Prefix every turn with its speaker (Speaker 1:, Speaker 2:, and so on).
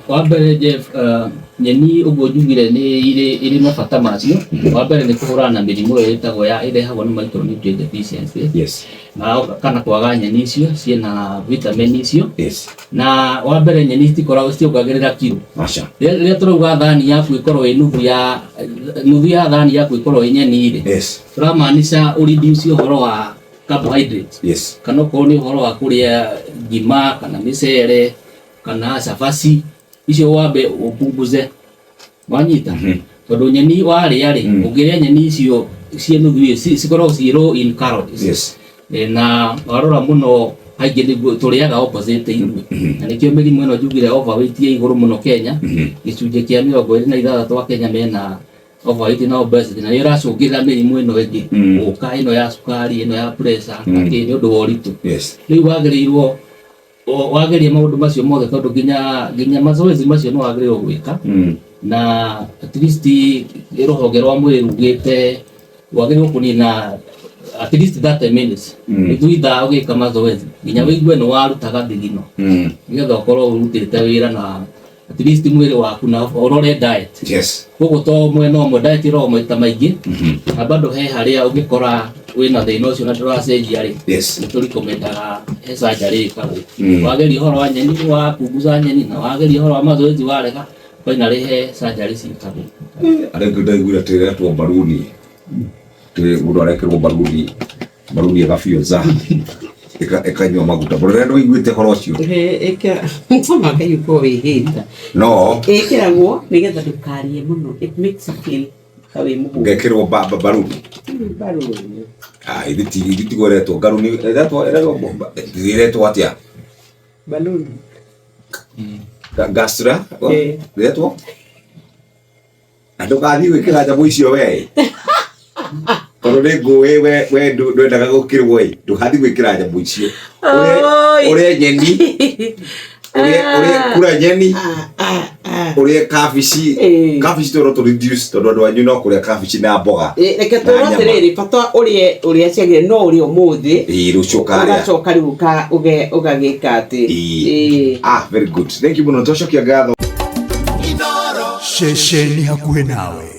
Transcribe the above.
Speaker 1: Wa mbere Jeff, nyeni ũguo njugire nĩ irĩ irĩ mabata macio. Wa mbere nĩ kũhũrana na mĩrimũ ĩrĩa ĩtagwo ya ĩrehagwo nĩ micronutrient deficiency. Na kana kwaga nyeni icio ciĩna vitamin icio. Na wa mbere nyeni citikoragwo citiongagĩrĩra kiro.
Speaker 2: Aca.
Speaker 1: Rĩrĩa tũrauga thani yaku ĩkorwo ĩ nuthu ya nuthu ya thani yaku ĩkorwo ĩ nyeni rĩ, tũramaanisha ũ reduce ũhoro wa carbohydrates. Kana okorwo nĩ ũhoro wa kũrĩa ngima kana mĩcere kana cabaci, icio wambe ũpunguze. Wanyita? Tondũ nyeni warĩa rĩ, ũngĩrĩa nyeni icio ciĩ nuthu ĩ, cikoragwo ciĩ low in calories. Na warora mũno kaingĩ nĩguo tũrĩaga opposite ithuĩ. Na nĩkĩo mĩrimũ ĩno njugire overweight ĩ igũrũ mũno Kenya. Gĩcunjĩ kĩa 26 a Kenya mena overweight na obesity, na nĩ ĩracũngĩrĩra mĩrimũ ĩno ĩngĩ gũka, ĩno ya cukari, ĩno ya pressure, na kĩ, nĩ ũndũ wa ũritũ. Rĩu wagĩrĩirwo wageria maũndũ macio mothe, tondũ nginya mazoezi macio nĩ wagĩrĩirwo gwĩka, na at least rũhonge rwa mwĩrĩ rugĩte wagĩrĩirwo kũnina at least 30 minutes, nuthu ithaa ũgĩka mazoezi, nginya wĩigue nĩ waruta gathigino, nĩgetha ũkorwo ũrutĩte wĩra na at least mwĩrĩ waku, na ũrore diet. Koguo to mwena ũmwe, diet ĩroragwo maita maingĩ, na bado he harĩa ũngĩkora wĩna thĩna ũcio na ndũracenjia rĩ, nĩ tũrikomendaga he surgery ĩkagwo. Wageria ũhoro wa nyeni, wapunguza nyeni, na wageria ũhoro wa mazoezi warega, finally he surgery ciĩkagwo.
Speaker 2: Arĩa angĩ ndaiguire atĩ ĩretwo mbaruni, atĩ mũndũ arekĩrwo mbaruni, mbaruni ĩgabionza ĩkanyua maguta. Mũrĩre ndwaiguĩte ũhoro ũcio?
Speaker 3: Ĩkĩra Ngai ũkorwo wĩhĩta.
Speaker 2: No
Speaker 3: Ĩkĩragwo nĩgetha ndũkarĩe mũno. It makes you feel ta wĩ mũhũnu.
Speaker 2: Ngekĩrwo mbaruni.
Speaker 3: Mbaruni.
Speaker 2: Ah, ithi ti ithi tiguo ĩretwo ngaruni, ĩretwo atĩa?
Speaker 3: Baluni.
Speaker 2: Gastra ĩretwo? Na ndũgathiĩ gwĩkĩra nyamũ icio we, tondũ nĩ ngũĩ we ndwendaga gũkĩrwo ĩ, ndũgathiĩ gwĩkĩra nyamũ icio.
Speaker 3: Oi.
Speaker 2: Ũrĩe nyeni, ũrĩe kura nyeni, ũrĩe kabici. Kabici tũrĩa tũ reduce, tondũ andũ anyu no kũrĩa kabici na mboga.
Speaker 3: Reke
Speaker 2: Na
Speaker 3: tũrwo
Speaker 2: nyama.
Speaker 3: atĩrĩrĩ, bata ũrĩe ũrĩa ciagĩrĩire, no ũrĩe ũmũthĩ,
Speaker 2: Ĩĩ, rũciũ ũkarĩa.
Speaker 3: Ũgacoka rĩu ũgagĩka atĩ.
Speaker 2: Ah, very good, thank you mũno, twacokia ngatho.
Speaker 4: Ceceni hakuhĩ nawe.